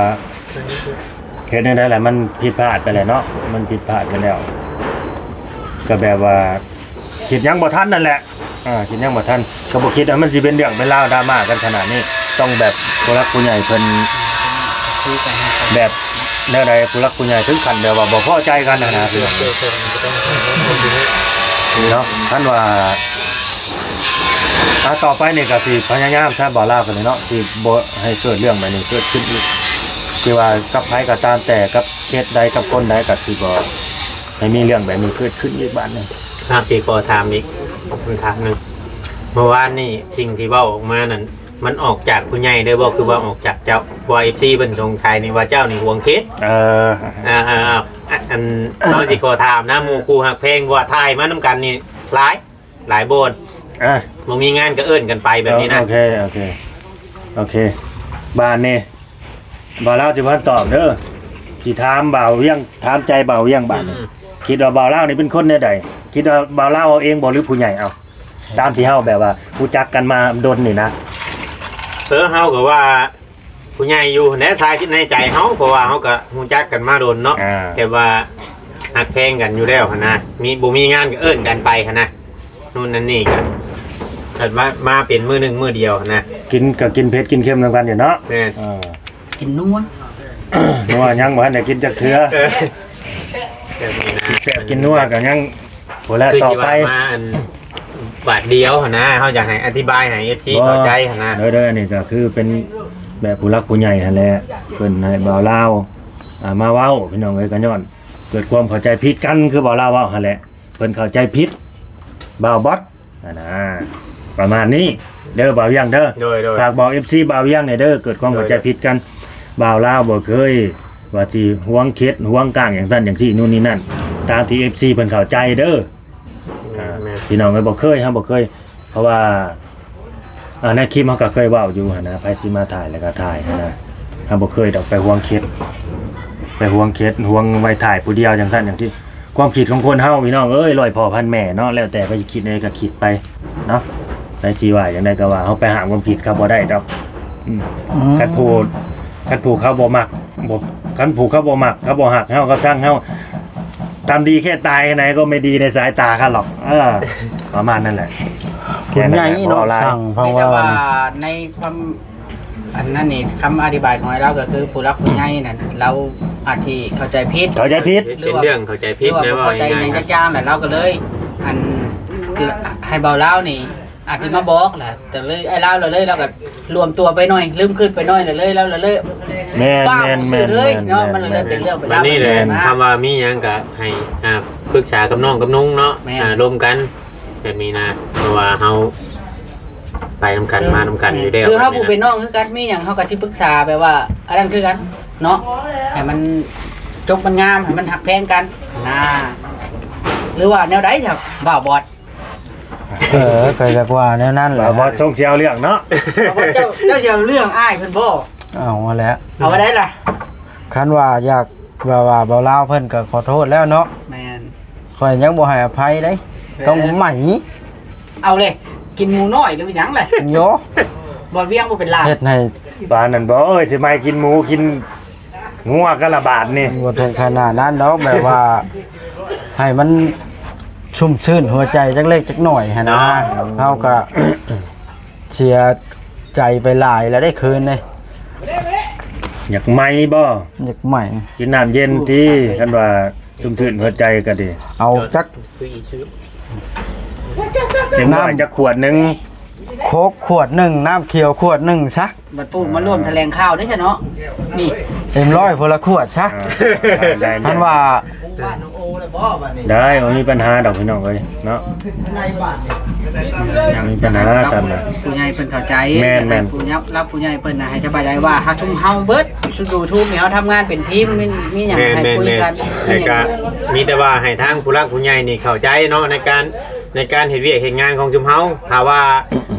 ເຮັດແນວໃດລະ ມັນຜິດພາດໄປແລ້ວເນາະ, ມັນຜິດພາດໄປແລ້ວ. ກະແບບວ່າ ຄິດຫຍັງບໍ່ທັນນັ້ນແຫຼະ ເອີ ຄິດຫຍັງບໍ່ທັນ ກໍບໍ່ຄິດວ່າມັນຊິເປັນເລື່ອງເປັນລາວດຣາມາກັນຂະໜາດນີ້. ຕ້ອງແບບຜູ້ຫຼັກຜູ້ໃຫຍ່ເພິ່ນ ແບບແນວໃດ ຜູ້ຫຼັກຜູ້ໃຫຍ່ເຖິງຂັ້ນແບບວ່າບໍ່ພໍໃຈກັນຫັ້ນນະ ເນາະ. ຄັນວ່າ ອ່າ ຕໍ່ໄປນີ້ກໍຊິພະຍາຍາມຊະ ບ່າວລາວກັນເນາະ ຊິບໍ່ໃຫ້ເກີດເລື່ອງແບບນີ້ເກີດຂຶ້ນອີກ ຊິວ່າກັບໃຜກໍຕາມແຕ່ ກັບເຂດໃດ ກັບຄົນໃດ ກໍຊິບໍ່ ໃຫ້ມີເລື່ອງແບບນີ້ເກີດຂຶ້ນອີກບາດນີ້. ອາ ຊິຂໍຖາມອີກຄຳຖາມໜຶ່ງ, ເມື່ອວານນີ້ສິ່ງທີ່ເວົ້າອອກມານັ້ນ ມັນອອກຈາກຜູ້ໃຫຍ່ເດີບໍ່ ຄືວ່າອອກຈາກເຈົ້າ? ເພາະວ່າເອັຟຊີເພິ່ນສົງໄສນີ້ວ່າເຈົ້ານີ້ຫວງເຂດ. ເອີ ອ່າໆ ອັນ ເຮົາຊິຂໍຖາມນະ ໝູ່ຄູ່ຮັກແພງ ເພາະວ່າຖ່າຍມານຳກັນນີ້ຫຼາຍ ຫຼາຍບ່ອນ ອ່າ ບໍ່ມີງານກໍເອີ້ນກັນໄປແບບນີ້ນະ. ໂອເຄ ໂອເຄ ໂອເຄ ບາດນີ້ ບ່າວລາວຊິບໍ່ທັນຕອບເດີ ຊິຖາມບ່າວວຽງ ຖາມໃຈບ່າວວຽງບາດນີ້. ອືມ ຄິດວ່າບ່າວລາວນີ້ເປັນຄົນແນວໃດ? ຄິດວ່າບ່າວລາວເອົາເອງບໍ່ ຫຼືຜູ້ໃຫຍ່ເອົາ? ຕາມທີ່ເຮົາແບບວ່າຮູ້ຈັກກັນມາດົນນີ້ນະ. ເອີ ເຮົາກໍວ່າຜູ້ໃຫຍ່ຢູ່ແຫຼະ ໃນໃຈເຮົາ ເພາະວ່າເຮົາກໍຮູ້ຈັກກັນມາດົນເນາະ ອ່າ ແບບວ່າຮັກແພງກັນຢູ່ແລ້ວຫັ້ນນະ ມີ ບໍ່ມີງານກໍເອີ້ນກັນໄປຫັ້ນນະ. ນູ້ນນັ້ນນີ້ກໍ ກໍມາ ມາເປັນມື້ໜຶ່ງມື້ດຽວຫັ້ນນະ ກິນກໍກິນເຜັດກິນເຄັມນຳກັນຢູ່ເນາະ. ແມ່ນ ເອີ ກິນນົວ ນົວຍັງບໍ່ທັນໄດ້ກິນຈັກເທື່ອ. ເອີ ແຊບກິນນົວກໍຍັງ ໂອ້ ແລ້ວ ຄືຊິວ່າ ຕໍ່ໄປ ມາອັນບາດດຽວຫັ້ນນະ ເຮົາຢາກໃຫ້ອະທິບາຍໃຫ້ເອັຟຊີເຂົ້າໃຈຫັ້ນນະ. ເດີໆ ອັນນີ້ກໍຄືເປັນແບບຜູ້ຫຼັກຜູ້ໃຫຍ່ຫັ້ນແຫຼະ ເພິ່ນໃຫ້ບ່າວລາວ ອ່າ ມາເວົ້າ ພີ່ນ້ອງເອີຍ ກໍຍ້ອນເກີດຄວາມເຂົ້າໃຈຜິດກັນ ຄືບ່າວລາວເວົ້າຫັ້ນແຫຼະ ເພິ່ນເຂົ້າໃຈຜິດບ່າວບອດ ຫັ້ນນະ ປະມານນີ້ເດີບ່າວວຽງເດີ. ໂດຍໆ ຝາກບອກເອັຟຊີບ່າວວຽງແດ່ເດີ ເກີດຄວາມເຂົ້າໃຈຜິດກັນ. ໂດຍໆ ບ່າວລາວບໍ່ເຄີຍວ່າຊິຫວງເຂດຫວງກ້າງຫຍັງຊັ້ນຫຍັງຊີ້ ນູ້ນນີ້ນັ້ນ ຕາມທີ່ເອັຟຊີເພິ່ນເຂົ້າໃຈເດີ. ອ່າ ແມ່ນໆ ພີ່ນ້ອງເອີຍ ບໍ່ເຄີຍ ເຮົາບໍ່ເຄີຍ ເພາະວ່າ ອ່າ ໃນຄລິບເຮົາກໍເຄີຍເວົ້າຢູ່ຫັ້ນນະ ໃຜຊິມາຖ່າຍແລ້ວກໍຖ່າຍຫັ້ນນະ ເຮົາບໍ່ເຄີຍດອກໄປຫວງເຂດ ໄປຫວງເຂດຫວງໄວ້ຖ່າຍຜູ້ດຽວຈັ່ງຊັ້ນຈັ່ງຊີ້. ຄວາມຄິດຂອງຄົນເຮົາ ພີ່ນ້ອງເອີຍ ຮ້ອຍພໍ່ພັນແມ່ເນາະ ແລ້ວແຕ່ໃຜຊິຄິດໃດກໍຄິດໄປເນາະ ໃຜຊິວ່າຈັ່ງໃດກໍວ່າ ເຮົາໄປຫ້າມຄວາມຄິດເຂົາບໍ່ໄດ້ດອກ. ອືມ ອືມ ຄັນຜູ້ ຄັນຜູ້ເຂົາບໍ່ມັກ ບໍ່ ຄັນຜູ້ເຂົາບໍ່ມັກ ເຂົາບໍ່ຮັກເຮົາ ເຂົາຊັງເຮົາ ທຳດີແຄ່ຕາຍແຄ່ໃດກໍໄມ່ດີໃນສາຍຕາເຂົາຫຼອກ. ເອີ ປະມານນັ້ນແຫຼະ ຜູ້ໃຫຍ່ເນາະ ແຄ່ນັ້ນແຫຼະ ບໍ່ເວົ້າຫຼາຍ ສັ່ງເພິ່ນ ມີແຕ່ວ່າ ວ່າ ໃນຄວາມ ອັນນັ້ນນີ້ ຄຳອະທິບາຍຂອງອ້າຍລາວກໍຄືຜູ້ຫຼັກຜູ້ໃຫຍ່ນັ້ນ ລາວອາດຊິເຂົ້າໃຈຜິດ ເຂົ້າໃຈຜິດ ຫຼືວ່າ ເປັນເລື່ອງເຂົ້າໃຈຜິດ ຫຼືວ່າບໍ່ພໍໃຈຫຍັງຈັກຢ່າງ ແລ້ວລາວກໍເລີຍ ອັນ ໃຫ້ບ່າວລາວນີ້ອາດຊິມາບອກແຫຼະ ກໍເລີຍ ອ້າຍລາວລະເລີຍ ລາວກໍລວມຕົວໄປໜ້ອຍ ລືມຄຶດໄປໜ້ອຍ ລະເລີຍ ລາວລະເລີຍ ແມ່ນ ຟ້າວ ແມ່ນ ຊື່ເລີຍເນາະ ແມ່ນ ມັນລະເລີຍເປັນເລື່ອງເປັນລາວ ບັດນີ້ແຫຼະ ແບບນັ້ນນະ ຄຳວ່າມີຫຍັງກໍໃຫ້ ອ່າ ປຶກສາກັບນ້ອງກັບນຸ່ງເນາະ ແມ່ນ ອ່າ ລົມກັນ ແບບນີ້ນະ ເພາະວ່າເຮົາໄປນຳກັນ ຄື ມານຳກັນຢູ່ແລ້ວ ຄືເຮົາຜູ້ເປັນນ້ອງຄືກັນ ມີຫຍັງເຮົາກໍຊິປຶກສາແບບວ່າອັນນັ້ນຄືກັນເນາະ ໃຫ້ມັນຈົບມັນງາມ ໃຫ້ມັນຮັກແພງກັນນະ ຫຼືວ່າແນວໃດຊະ ບ່າວບອດ? ເອີ ກໍຢາກວ່າແນວນັ້ນແຫຼະ ບ່າວບອດຊົງຊິເອົາເລື່ອງເນາະ ເຈົ້າ ເຈົ້າຊິເອົາເລື່ອງອ້າຍເພິ່ນບໍ່? ເອົາຫັ້ນແຫຼະ ເອົາໄວ້ໃດລະ? ຄັນວ່າຢາກ ແບບວ່າບ່າວລາວເພິ່ນກໍຂໍໂທດແລ້ວເນາະ ແມ່ນ ຂ້ອຍຍັງບໍ່ໃຫ້ອະໄພເດ້ ແມ່ນ ຕ້ອງໃໝ ເອົາເລີຍ ກິນໝູນ້ອຍຫຼືຫຍັງລະ ໂຍ ບໍ່ວຽງບໍ່ເປັນລາວ ເຮັດໃຫ້ ປານນັ້ນບໍ່ເອີຍ ຊິໃໝກິນໝູກິນງົວກັນລະບາດນີ້ ບໍ່ເຖິງຂະໜາດນັ້ນດອກ ແບບວ່າໃຫ້ມັນຊຸ່ມຊື່ນຫົວໃຈຈັກເລັກຈັກໜ້ອຍຫັ້ນນະ ເຮົາກໍ ເສຍໃຈໄປຫຼາຍແລ້ວເດ້ຄືນນີ້ ຢາກໃໝບໍ່? ຢາກໃໝ ກິນນ້ຳເຢັນຕິ ຄັນວ່າ ຊຸ່ມຊື່ນຫົວໃຈກໍດີ. ເອົາຈັກ ເຕັມຮ້ອຍຈັກຂວດໜຶ່ງ ໂຄກຂວດໜຶ່ງ ນ້ຳຂຽວຂວດໜຶ່ງຊະ. ບັດປູກມາຮ່ວມຖະແຫຼງຂ່າວເດ້ຊະເນາະ. ນີ້ ເຕັມຮ້ອຍ ຄົນລະຂວດຊະ. ອ່າ ໄດ້ໆ ຄັນວ່າ ໄດ້ ບໍ່ມີບັນຫາດອກພີ່ນ້ອງເອີຍເນາະ. ບໍ່ມີບັນຫາຊ້ຳນະ ຜູ້ໃຫຍ່ເພິ່ນເຂົ້າໃຈ. ແມ່ນໆ ຜູ້ຍັບ ລັກຜູ້ໃຫຍ່ເພິ່ນນະ ໃຫ້ສະບາຍໃຈວ່າເຮົາ ຊຸມເຮົາເບິດ ຊຸມຢູທູບນີ້ ເຮົາທຳງານເປັນທີມ ມີ ມີຫຍັງໃຫ້ຄຸຍກັນ. ແມ່ນໆ ແລ້ວກໍມີແຕ່ວ່າໃຫ້ທາງຜູ້ຫຼັກຜູ້ໃຫຍ່ນີ້ເຂົ້າໃຈເນາະ ໃນການ ໃນການເຮັດວຽກເຮັດງານຂອງຊຸມເຮົາ. ຖ້າວ່າ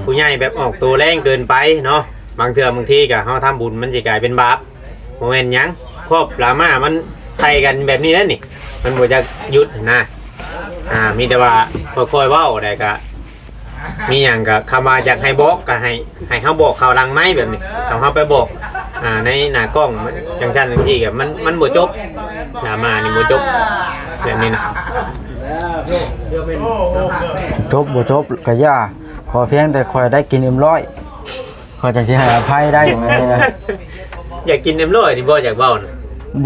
ຜູ້ໃຫຍ່ແບບອອກໂຕແຮງເກີນໄປເນາະ ບາງເທື່ອບາງທີກໍເຮົາທຳບຸນມັນຊິກາຍເປັນບາບ. ບໍ່ແມ່ນຫຍັງ ຄອບດຣາມາມັນໃສ່ກັນແບບນີ້ແຫຼະນີ້ ມັນບໍ່ຢາກຢຸດຫັ້ນນະ. ອ່າ ມີແຕ່ວ່າຄ່ອຍໆເວົ້າ ແລ້ວກະມີຫຍັງກະ ຄຳວ່າຢາກໃຫ້ບອກກະໃຫ້ ໃຫ້ເຮົາບອກເຂົ້າຫຼັງໄມແບບນີ້. ຖ້າເຮົາໄປບອກ ອ່າ ໃນໜ້າກ້ອງ ມັນຈັ່ງຊັ້ນຈັ່ງຊີ້ກະ ມັນ ມັນບໍ່ຈົບ ດຣາມານີ້ບໍ່ຈົບແບບນີ້ນະ. ຈົບບໍ່ຈົບກະຢ່າ ຂໍພຽງແຕ່ຂ້ອຍໄດ້ກິນເອັມຮ້ອຍ ຂ້ອຍຈັ່ງຊິໃຫ້ອະໄພໄດ້ ແມ່ນນະ. ຢາກກິນເອັມຮ້ອຍນີ້ບໍ່ ຢາກເວົ້ານະ?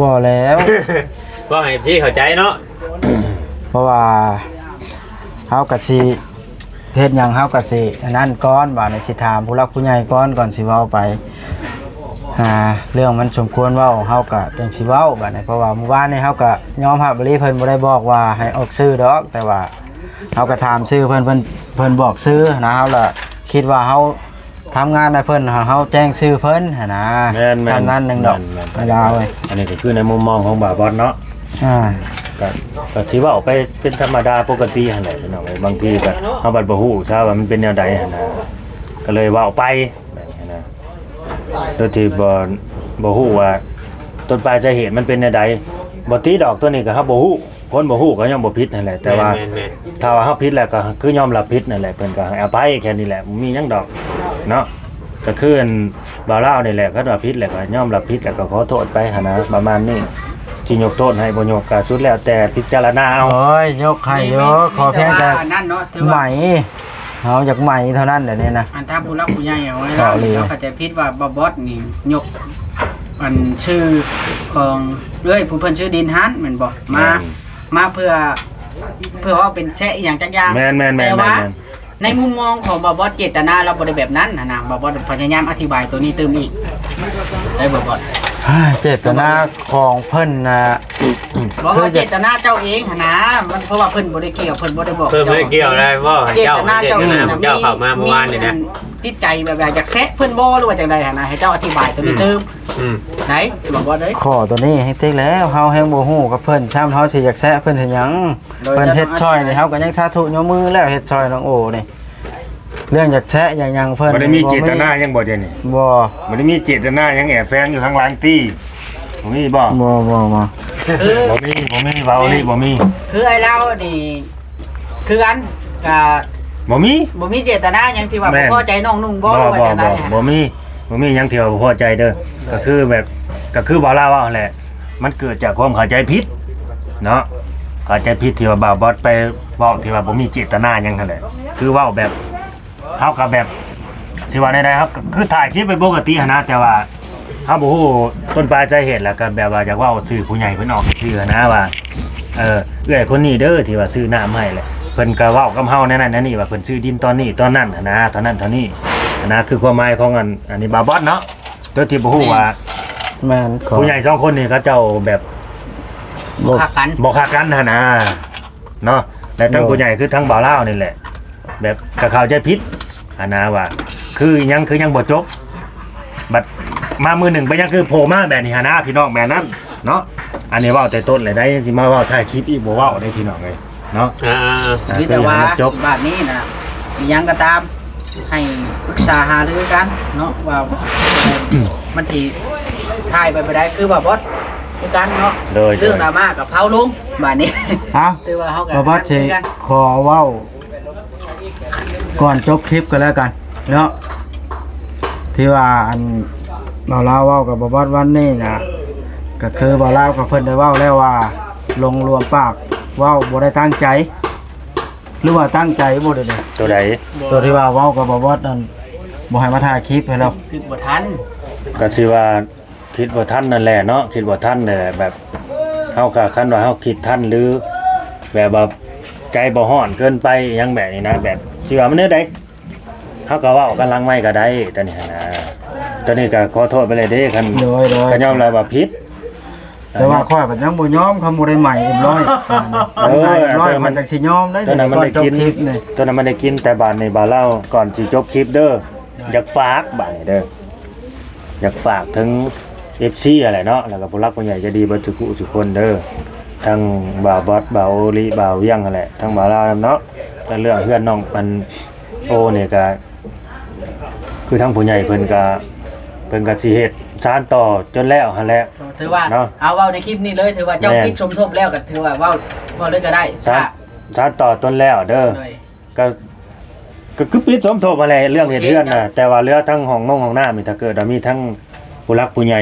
ບໍ່ແລ້ວ ເວົ້າໃຫ້ເອັຟຊີເຂົ້າໃຈເນາະ. ເພາະວ່າເຮົາກະຊິເຮັດຫຍັງ ເຮົາກະຊິອັນນັ້ນກ່ອນ ບາດນີ້ຊິຖາມຜູ້ຫຼັກຜູ້ໃຫຍ່ກ່ອນ ກ່ອນຊິເວົ້າໄປ. ອ່າ ເລື່ອງມັນສົມຄວນເວົ້າ ເຮົາກະຈັ່ງຊິເວົ້າບາດນີ້. ເພາະວ່າມື້ວານນີ້ເຮົາກະຍອມຮັບອີ່ຫຼີ ເພິ່ນບໍ່ໄດ້ບອກວ່າໃຫ້ອອກຊື່ດອກ ແຕ່ວ່າເຮົາກະຖາມຊື່ເພິ່ນ ເພິ່ນ ເພິ່ນບອກຊື່ນະ. ເຮົາລະຄິດວ່າເຮົາ ທຳງານໃຫ້ເພິ່ນ ເຮົາແຈ້ງຊື່ເພິ່ນຫັ້ນນະ. ແມ່ນໆ ທຳງານໜຶ່ງດອກ ແມ່ນໆ ເວລາເວີຍ. ອັນນີ້ກໍຄືໃນມຸມມອງຂອງບ່າວບອດເນາະ. ອ່າ ກໍ ກໍຊິເວົ້າໄປເປັນທຳມະດາປົກກະຕິຫັ້ນແຫຼະພີ່ນ້ອງເອີຍ. ບາງທີກໍເຮົາບັດບໍ່ຮູ້ຊະວ່າມັນເປັນແນວໃດຫັ້ນນະ ກໍເລີຍເວົ້າໄປແບບນີ້ນະ ໂດຍທີ່ບໍ່ ບໍ່ຮູ້ວ່າຕົ້ນປາຍສາເຫດມັນເປັນແນວໃດ. ບໍ່ຕິດອກ ຕົວນີ້ກໍເຮົາບໍ່ຮູ້. ຄົນບໍ່ຮູ້ກໍຍອມບໍ່ຜິດຫັ້ນແຫຼະ ແຕ່ວ່າ ແມ່ນໆໆ ຖ້າວ່າເຮົາຜິດແລ້ວກໍຄືຍອມຮັບຜິດນັ້ນແຫຼະ ເພິ່ນກໍໃຫ້ອະໄພແຄ່ນີ້ແຫຼະ ບໍ່ມີຫຍັງດອກເນາະ. ກໍຄືອັນບ່າວລາວນີ້ແຫຼະ ຄັນວ່າຜິດແລ້ວກໍຍອມຮັບຜິດ ແລ້ວກໍຂໍໂທດໄປຫັ້ນນະ ປະມານນີ້. ຊິຍົກໂທດໃຫ້ບໍ່ຍົກກໍສຸດແລ້ວແຕ່ພິຈາລະນາເອົາ. ໂອ້ຍ ຍົກໃຫ້ຢູ່ ຂໍພຽງແຕ່ ອັນນັ້ນເນາະ ຖືວ່າ ໄໝ ເຮົາຢາກໄໝເທົ່ານັ້ນແຫຼະນີ້ນະ. ອັນຖ້າຜູ້ຫຼັກຜູ້ໃຫຍ່ເອົາໄວ້ ເວົ້າເລີຍ ລາວເຂົ້າໃຈຜິດວ່າບ່າວບອດນີ້ຍົກ ອັນຊື່ຂອງເອື້ອຍຜູ້ເພິ່ນຊື້ດິນຫັ້ນແມ່ນບໍ່? ມາ ແມ່ນ ມາເພື່ອ ເພື່ອເວົ້າເປັນແຊະອີ່ຫຍັງຈັກຢ່າງ. ແມ່ນໆໆໆ ແຕ່ວ່າໃນມຸມມອງຂອງບ່າວບອດ ເຈດຕະນາລາວບໍ່ໄດ້ແບບນັ້ນຫັ້ນນະ. ບ່າວບອດພະຍາຍາມອະທິບາຍໂຕນີ້ຕື່ມອີກ ໄດ້ບໍ່ບອດ? ເຈດຕະນາຂອງເພິ່ນນະ ບໍ່ ຄື ວ່າເຈດຕະນາເຈົ້າເອງຫັ້ນນະ ມັນ ເພາະວ່າເພິ່ນບໍ່ໄດ້ກ່ຽວ ເພິ່ນບໍ່ໄດ້ບອກ ເພິ່ນບໍ່ໄດ້ກ່ຽວ ເຈົ້າ ໄດ້ເວົ້າໃຫ້ ເຈດຕະນາເຈົ້າ ເຈດຕະນາເຈົ້າເຂົ້າມາເມື່ອວານນີ້ນະ ມີອັນ ຈິດໃຈແບບວ່າຢາກແຊະເພິ່ນບໍ່ ຫຼືວ່າຈັ່ງໃດຫັ້ນນະ ໃຫ້ເຈົ້າອະທິບາຍໂຕນີ້ຕື່ມ ອືມ ໄດ້ ບ່າວບອດເອີຍ. ຂໍ້ໂຕນີ້ແຮງຕິກແລ້ວ ເຮົາແຮງບໍ່ຮູ້ກັບເພິ່ນຊ້ຳ ເຮົາຊິຢາກແຊະເພິ່ນເຮັດຫຍັງ? ໂດຍ ເພິ່ນເຮັດຊ່ອຍນີ້ ເຮົາກໍຍັງສາທຸຍົກມືແລ້ວ ເຮັດຊ່ອຍນ້ອງໂອນີ້ ເລື່ອງຢາກແຊະຢາກຫຍັງເພິ່ນ ບໍ່ໄດ້ມີເຈດຕະນາຫຍັງບໍ່ດຽວນີ້? ບໍ່ ບໍ່ໄດ້ມີເຈດຕະນາຫຍັງແອບແຝງຢູ່ທາງຫຼັງຕິ? ບໍ່ມີບໍ່? ບໍ່ ບໍ່ ບໍ່ ບໍ່ມີ ບໍ່ມີ ເວົ້ານີ້ບໍ່ມີ. ຄືອ້າຍລາວນີ້ ຄືກັນ ກະ ບໍ່ມີ ບໍ່ມີເຈດຕະນາຫຍັງທີ່ວ່າ ແມ່ນ ບໍ່ພໍໃຈນ້ອງນຸ່ງບໍ່ ຫຼືວ່າຈັ່ງໃດ? ບໍ່ ບໍ່ມີ ບໍ່ມີຫຍັງທີ່ວ່າບໍ່ພໍໃຈເດີ ກໍຄືແບບ ກໍຄືບ່າວລາວເວົ້າຫັ້ນແຫຼະ ມັນເກີດຈາກຄວາມເຂົ້າໃຈຜິດເນາະ ເຂົ້າໃຈຜິດທີ່ວ່າບ່າວບອດໄປເວົ້າທີ່ວ່າບໍ່ມີເຈດຕະນາຫຍັງຫັ້ນແຫຼະ ຄືເວົ້າແບບ ເຮົາກໍແບບ ຊິວ່າແນວໃດ ເຮົາກໍຄືຖ່າຍຄລິບໄປປົກກະຕິຫັ້ນນະ ແຕ່ວ່າ ເຮົາບໍ່ຮູ້ຕົ້ນປາຍສາເຫດ ແລ້ວກໍແບບວ່າຢາກເວົ້າຊື່ຜູ້ໃຫຍ່ເພິ່ນອອກຊື່ຫັ້ນນະວ່າ ເອີ ເອື້ອຍຄົນນີ້ເດີທີ່ວ່າຊື້ນ້ຳໃຫ້ແຫຼະ ເພິ່ນກໍເວົ້າກັບເຮົາແນວນັ້ນແນວນີ້ວ່າເພິ່ນຊື້ດິນຕອນນີ້ຕອນນັ້ນຫັ້ນນະ ເທົ່ານັ້ນເທົ່ານີ້ຫັ້ນນະ ຄືຄວາມໝາຍຂອງອັນ ອັນນີ້ບ່າວບອດເນາະ ໂດຍທີ່ບໍ່ຮູ້ວ່າ ແມ່ນ ຜູ້ໃຫຍ່ສອງຄົນນີ້ເຂົາເຈົ້າແບບ ບໍ່ ບໍ່ຄັກກັນ ບໍ່ຄັກກັນຫັ້ນນະ ເນາະ ແລະທັງ ໂດຍ ຜູ້ໃຫຍ່ຄືທັງບ່າວລາວນີ້ແຫຼະ ແບບກໍເຂົ້າໃຈຜິດຫັ້ນນະວ່າ ຄືຫຍັງ ຄືຍັງບໍ່ຈົບ ບັດມາມື້ໜຶ່ງໄປຍັງຄືໂຜມາແບບນີ້ຫັ້ນນະ ພີ່ນ້ອງ ແບບນັ້ນເນາະ. ອັນນີ້ເວົ້າແຕ່ຕົ້ນແຫຼະໄດ໋ ຍັງຊິມາເວົ້າທ້າຍຄລິບອີກ ບໍ່ເວົ້າເດ້ພີ່ນ້ອງເອີຍເນາະ. ອ່າ ອ່າ ມີແຕ່ວ່າ ຄືໃຫ້ມັນຈົບ ບາດນີ້ນະ ອີ່ຫຍັງກໍຕາມ ໃຫ້ປຶກສາຫາລືກັນເນາະ ວ່າ ອືມ ມັນຊິຖ່າຍໄປບໍ່ໄດ້ ຄືວ່າບອດຄືກັນເນາະ ໂດຍ ເລື່ອງດຣາມາກໍເຜົາລົງບາດນີ້. ເອົ້າ ຖືວ່າເຮົາກໍ ບ່າວບອດຊິ ອັນນັ້ນຄືກັນ ຂໍເວົ້າ ກ່ອນຈົບຄລິບກໍແລ້ວກັນເນາະ ທີ່ວ່າອັນບ່າວລາວເວົ້າກັບບ່າວບອດວັນນີ້ນະ ກໍຄືບ່າວລາວກັບເພິ່ນໄດ້ເວົ້າແລ້ວວ່າ ລົງລວມປາກເວົ້າບໍ່ໄດ້ຕັ້ງໃຈ ຫຼືວ່າຕັ້ງໃຈບໍ່ເດ? ໂຕໃດ? ໂຕທີ່ວ່າເວົ້າກັບບ່າວບອດນັ້ນ ບໍ່ໃຫ້ມາຖ່າຍຄລິບໃຫ້ລາວ ຄິດບໍ່ທັນ ກໍຊິວ່າ ຄິດບໍ່ທັນນັ້ນແຫຼະເນາະ ຄິດບໍ່ທັນແຫຼະ ແບບ ເຮົາກໍ ຄັນວ່າເຮົາຄິດທັນ ຫຼື ແບບວ່າໃຈບໍ່ຮ້ອນເກີນໄປ ຫຍັງແບບນີ້ນະ ແບບຊິວ່າມັນແນວໃດ ເຮົາກໍເວົ້າກັນຫຼັງໄມກໍໄດ້ ຕອນນີ້ຫັ້ນນະ ຕອນນີ້ກໍຂໍໂທດໄປເລີຍເດ້ ຄັນ ໂດຍໆ ກໍຍອມຮັບວ່າຜິດ ແຕ່ວ່າຂ້ອຍມັນຍັງບໍ່ຍອມ ຄຳບໍ່ໄດ້ໃໝເອັມຮ້ອຍ ເອີ ໄໝເອັມຮ້ອຍ ແຕ່ມັນ ມັນຈັ່ງຊິຍອມໄດ້ ຕອນນັ້ນມັນໄດ້ກິນ ຕອນນັ້ນມັນໄດ້ກິນ ແຕ່ບາດນີ້ບ່າວລາວ ກ່ອນຊິຈົບຄລິບເດີ ຢາກຝາກບາດນີ້ເດີ ຢາກຝາກເຖິງເອັຟຊີຫັ້ນແຫຼະເນາະ ແລ້ວກໍຜູ້ຫຼັກຜູ້ໃຫຍ່ໃຈດີເບິດທຸກຜູ້ທຸກຄົນເດີ ທັງບ່າວບອດ ບ່າວໂອລິ ບ່າວວຽງຫັ້ນແຫຼະ ທັງບ່າວລາວນຳເນາະ ແລະເລື່ອງເຮືອນນ້ອງອັນໂອນີ້ກໍ ຄືທາງຜູ້ໃຫຍ່ເພິ່ນກະ ເພິ່ນກະຊິເຮັດສານຕໍ່ຈົນແລ້ວຫັ້ນແຫຼະ ຖືວ່າເນາະ ເອົາເວົ້າໃນຄລິບນີ້ເລີຍ ຖືວ່າເຈົ້າ ແມ່ນ ຜິດສົມທົບແລ້ວ ກໍຖືວ່າເວົ້າ ເວົ້າເລີຍກໍໄດ້ ສານ ສານຕໍ່ຈົນແລ້ວເດີ ໂດຍ ກໍ ກໍຄືຜິດສົມທົບຫັ້ນແຫຼະ ເລື່ອງເຮັດເຮືອນນະ ໂອເຄ ແຕ່ວ່າເຫຼືອທັງຫ້ອງນົງຫ້ອງນ້ຳນີ້ ຖ້າເກີດວ່າມີທັງຜູ້ຫຼັກຜູ້ໃຫຍ່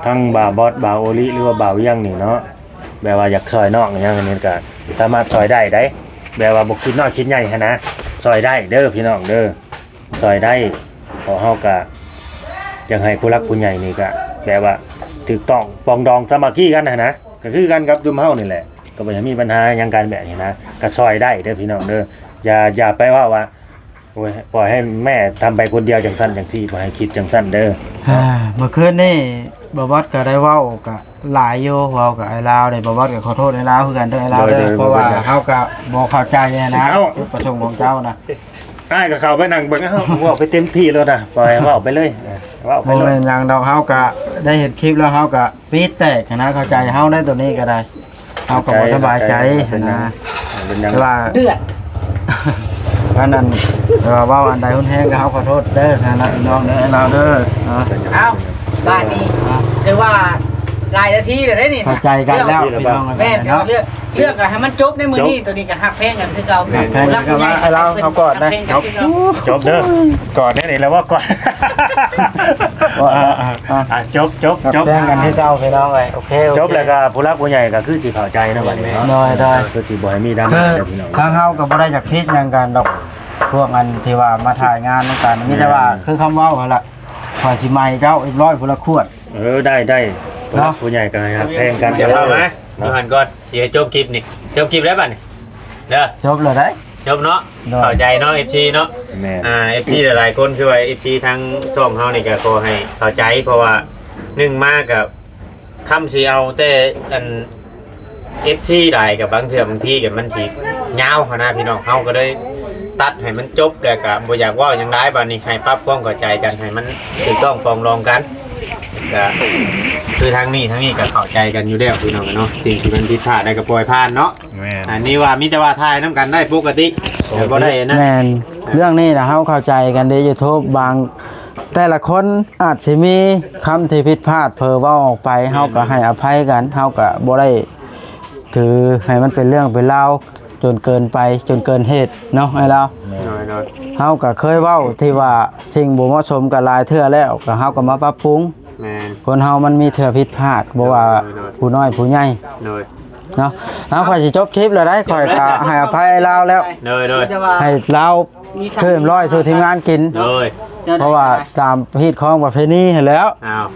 ທັງບ່າວບອດ ບ່າວໂອລິ ຫຼືວ່າບ່າວວຽງນີ້ເນາະ ແບບວ່າຢາກຊ່ອຍນ້ອງຫຍັງອັນນີ້ ກໍສາມາດຊ່ອຍໄດ້ໃດ ແບບວ່າບໍ່ຄິດນ້ອຍຄິດໃຫຍ່ຫັ້ນນະ ຊ່ອຍໄດ້ເດີພີ່ນ້ອງເດີ. ຊ່ອຍໄດ້ ເພາະເຮົາກະຢາກໃຫ້ຜູ້ຫຼັກຜູ້ໃຫຍ່ນີ້ກະແບບວ່າຖືກຕ້ອງປອງດອງສາມັກຄີກັນຫັ້ນນະ ກະຄືກັນກັບຊຸມເຮົານີ້ແຫຼະ ກະບໍ່ຢາກມີບັນຫາຫຍັງກັນແບບນີ້ນະ ກະຊ່ອຍໄດ້ເດີພີ່ນ້ອງເດີ ຢ່າ ຢ່າໄປເວົ້າວ່າ ໂອ້ຍ ປ່ອຍໃຫ້ແມ່ທຳໄປຄົນດຽວຈັ່ງຊັ້ນຈັ່ງຊີ້ ບໍ່ໃຫ້ຄິດຈັ່ງຊັ້ນເດີ ອ່າ ເມື່ອຄືນນີ້ບ່າວບອດກະໄດ້ເວົ້າກະ ຫຼາຍຢູ່ ເວົ້າກັບອ້າຍລາວເດ້ ບໍ່ບອດກໍຂໍໂທດອ້າຍລາວຄືກັນເດີ ອ້າຍລາວເດີ ໂດຍ ໂດຍ ເພາະວ່າເຮົາກໍບໍ່ເຂົ້າໃຈຫັ້ນນະ ເອົ້າ ຈຸດປະສົງຂອງເຈົ້ານະ ອ້າຍກໍເຂົ້າໄປນັ່ງເບິ່ງ ເຮົາເວົ້າໄປເຕັມທີ່ໂລດນະ ປ່ອຍເວົ້າໄປເລີຍ ເອີ ເວົ້າໄປໂລດ ບໍ່ແມ່ນຫຍັງດອກ ເຮົາກໍໄດ້ເຫັນຄລິບແລ້ວ ເຮົາກໍປີດແຕກຫັ້ນນະ ເຂົ້າໃຈເຮົາໃນໂຕນີ້ກໍໄດ້ ເຮົາກໍບໍ່ສະບາຍໃຈຫັ້ນນະ ເປັນຫຍັງ ເປັນຫຍັງ ແຕ່ວ່າເດືອດ ອັນນັ້ນ ແຕ່ວ່າເວົ້າອັນໃດຮຸນແຮງກໍເຮົາຂໍໂທດເດີ ຫັ້ນນະ ພີ່ນ້ອງເດີ ອ້າຍລາວເດີ ເອົາ ບາດນີ້ ອ່າ ຖືວ່າຫຼາຍນາທີແລ້ວເດ້ນີ້ ເຂົ້າໃຈກັນແລ້ວ ພີ່ນ້ອງ ແມ່ນ ເນາະ ເລື່ອງ ເລື່ອງກໍໃຫ້ມັນຈົບໃນມື້ນີ້ ຈົບ ໂຕນີ້ກໍຮັກແພງກັນຄືເກົ່າ ແມ່ນ ຜູ້ຫຼັກຜູ້ໃຫຍ່ກໍຕ້ອງເປັນ ຮັກແພງກັນຄືເກົ່າ ຈົບເດີ ກອດແນ່ນີ້ແລ້ວເວົ້າກ່ອນ ອ່າ ອ່າ ອ່າ ອ່າ ຈົບ ຈົບ ຈົບ ແບ່ງກັນຄືເກົ່າພີ່ນ້ອງເອີຍ ໂອເຄ ໂອເຄ ຈົບແລ້ວກໍຜູ້ຫຼັກຜູ້ໃຫຍ່ກໍຄືຊິເຂົ້າໃຈເນາະ ບັດນີ້ເນາະ ໂດຍ ໂດຍ ຄືຊິບໍ່ໃຫ້ມີດຣາມາ ພີ່ນ້ອງ ທາງເຮົາກໍບໍ່ໄດ້ຢາກຜິດຫຍັງກັນດອກ ພວກອັນທີ່ວ່າມາຖ່າຍງານນຳກັນ ມີແຕ່ວ່າ ແມ່ນ ຄືຄຳເວົ້າຫັ້ນລະ ຂ້ອຍຊິໃໝເຈົ້າອີກຮ້ອຍຜູ້ລະຂວດ ເອີ ໄດ້ ໄດ້ ເນາະ ຜູ້ຫຼັກຜູ້ໃຫຍ່ກໍໃຫ້ຮັກແພງກັນ ດຽວເຂົ້າມາ ເນາະ ຢູ່ຫັ້ນກ່ອນ ຊິໃຫ້ຈົບຄລິບນີ້ ຈົບຄລິບແລ້ວບັດນີ້ ເດີ ຈົບແລ້ວໄດ໋ ຈົບເນາະ ໂດຍ ເຂົ້າໃຈເນາະ ເອັຟຊີ ເນາະ ແມ່ນ ອ່າ ເອັຟຊີ ຫຼາຍໆຄົນ ຄືວ່າ ເອັຟຊີ ທາງຊ່ອງເຮົານີ້ກໍຂໍໃຫ້ເຂົ້າໃຈ ເພາະວ່າໜຶ່ງມາກໍຄຳຊິເອົາແຕ່ອັນ ເອັຟຊີ ຫຼາຍ ກໍບາງເທື່ອບາງທີກໍມັນຊິຍາວຫັ້ນນະພີ່ນ້ອງ ເຮົາກໍເລີຍຕັດໃຫ້ມັນຈົບ ແລ້ວກໍບໍ່ຢາກເວົ້າຫຍັງຫຼາຍ ບາດນີ້ໃຫ້ປັບຄວາມເຂົ້າໃຈກັນ ໃຫ້ມັນຖືກຕ້ອງປອງດອງກັນ ກໍຄືທາງນີ້ ທາງນີ້ກໍເຂົ້າໃຈກັນຢູ່ແລ້ວພີ່ນ້ອງເນາະ ສິ່ງທີ່ມັນຜິດພາດໄດ້ກໍປ່ອຍຜ່ານເນາະ ແມ່ນ ອັນນີ້ວ່າມີແຕ່ວ່າຖ່າຍນຳກັນໄດ້ປົກກະຕິ ແຕ່ບໍ່ໄດ້ອັນນັ້ນ ແມ່ນ ເລື່ອງນີ້ນະ ເຮົາເຂົ້າໃຈກັນເດ້ ຢູທູບ ບາງ ແຕ່ລະຄົນອາດຊິມີຄຳທີ່ຜິດພາດ ເຜີເວົ້າອອກໄປ ແມ່ນ ເຮົາກໍໃຫ້ອະໄພກັນ ເຮົາກໍບໍ່ໄດ້ຖືໃຫ້ມັນເປັນເລື່ອງເປັນລາວຈົນເກີນໄປ ຈົນເກີນເຫດເນາະ ອ້າຍລາວ ແມ່ນ ໂດຍ ໂດຍ ເຮົາກໍເຄີຍເວົ້າທີ່ວ່າສິ່ງບໍ່ເໝາະສົມກໍຫຼາຍເທື່ອແລ້ວ ກໍເຮົາກໍມາປັບປຸງ ແມ່ນ ຄົນເຮົາມັນມີເທື່ອຜິດພາດ ບໍ່ວ່າ ໂດຍ ໂດຍ ຜູ້ນ້ອຍຜູ້ໃຫຍ່ ໂດຍ ເນາະ ເອົາ ຂ້ອຍຊິຈົບຄລິບແລ້ວໄດ໋ ຂ້ອຍກໍໃຫ້ອະໄພອ້າຍລາວແລ້ວ ໂດຍ ໂດຍ ໃຫ້ລາວ ມີສາມີ ຊື້ເອັມຮ້ອຍສູ່ທີມງານກິນ ໂດຍ ເພາະວ່າຕາມຮີດຄອງປະເພນີຫັ້ນແຫຼ້ວ ອ້າວ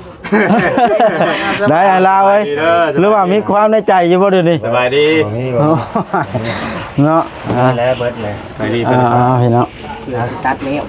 ໄດ້ອ້າຍລາວເອີຍ ສະບາຍດີເດີ ຫຼືວ່າມີຄວາມໃນໃຈຢູ່ບໍ່ດຽວນີ້ ສະບາຍດີ ບໍ່ມີ ບໍ່ມີ ເນາະ ນີ້ແຫຼະເບິດແຫຼະ ສະບາຍດີ ອ່າ ພີ່ນ້ອງ ຕັດແລ້ວ